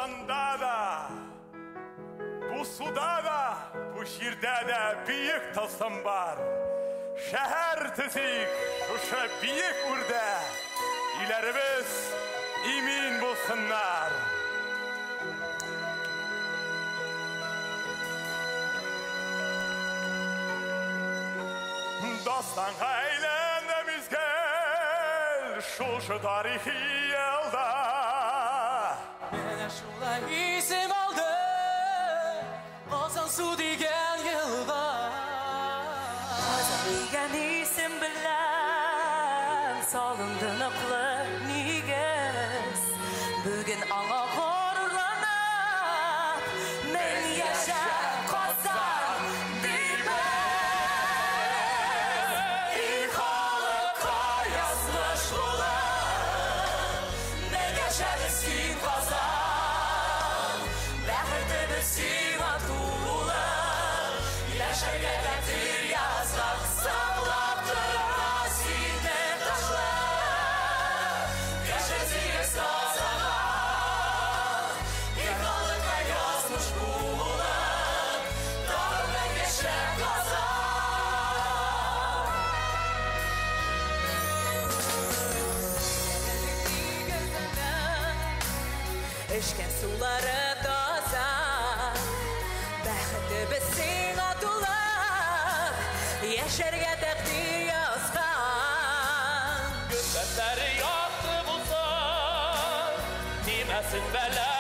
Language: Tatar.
Казанда да, бу суда да, бу җирдә дә бөек тылсым бар. Шәһәр төзик шушы биек үрдә, өйләребез имин булсыннар. Дастанга әйләнде мизгел шушы тарихи елда. Менә шулай исем алды Казансу дигән елга. Казан дигән исем белән салынды ныклы нигез. Бүген аңа горурланып, мең яшә, Казан, дибез. И халыкка язмыш булып, мең яшәдең син, Казан. Бәхетебез сиңа тулы, яшәргә тәкъдир язган. Саклап тора сине ташлар, яшә син Казан. И халыкка язмыш булып, тагын мең яшә, Казан. Эчкән сулары таза, бәхетебез сиңа тулы, яшәргә тәкъдир язган. Гөмбәтләре якты булсын, тимәсен бәла.